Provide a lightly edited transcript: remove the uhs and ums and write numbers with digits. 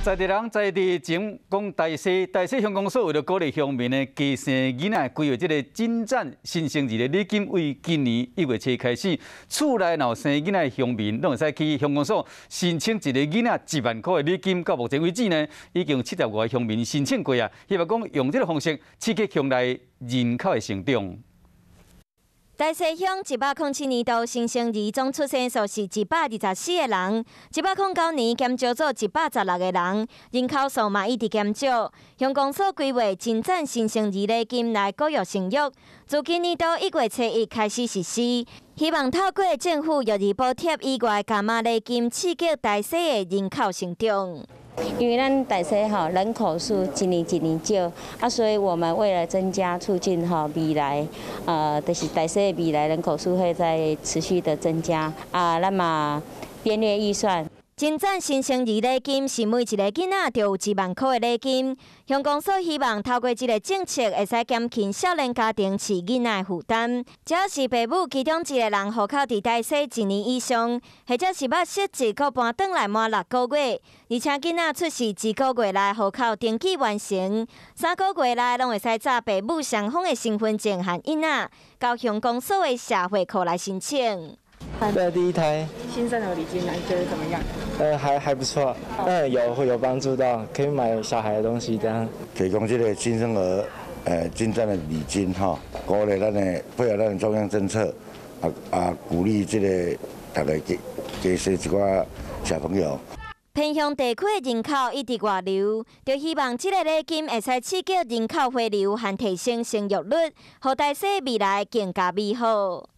在地人在地情講大勢，大勢鄉公所為著鼓勵鄉民呢，加生囡仔，規劃這個進展新生兒的禮金，為今年1月初開始，厝內若有生囡仔的鄉民，攏會使去鄉公所申請一个囡仔1萬箍的禮金。到目前為止呢，已經有75個鄉民申請過啊，希望講用這个方式刺激鄉內人口的成長。大勢鄉107年度新生兒總出生數是124個人，109年減少做116個人，人口數嘛一直減少。鄉公所規劃進展新生兒禮金來鼓勵生育，自今年度1月初1開始實施，希望透過政府育兒補貼以外加碼禮金，刺激大勢的人口成長。因為咱大勢吼人口數一年一年少，啊，所以我們為了增加促進吼未來，就是大勢未來人口數會在持續的增加，啊，咱嘛編列預算。進展新生兒禮金是每一个囡仔就有1萬箍的禮金。鄉公所希望透過這个政策，會使減輕少年家庭飼囡仔的負擔。只要是爸母其中一个人戶口佇大勢一年以上，或者是捌實際閣搬轉來滿6個月，而且囡仔出世一個月內戶口登記完成，3個月內攏會使紮爸母雙方的身份證和印仔，到鄉公所的社會課來申請。對，第一胎。新生兒禮金，你覺得怎麼樣？還不錯，嗯，有會有幫助到，可以買小孩的東西這樣。提供這个新生兒進展的禮金吼，鼓勵咱的配合咱的中央政策，鼓勵這个大家加加生一寡小朋友。偏鄉地區的人口一直外流，就希望這个禮金會使刺激人口回流和提升生育率，予大勢未來更加美好。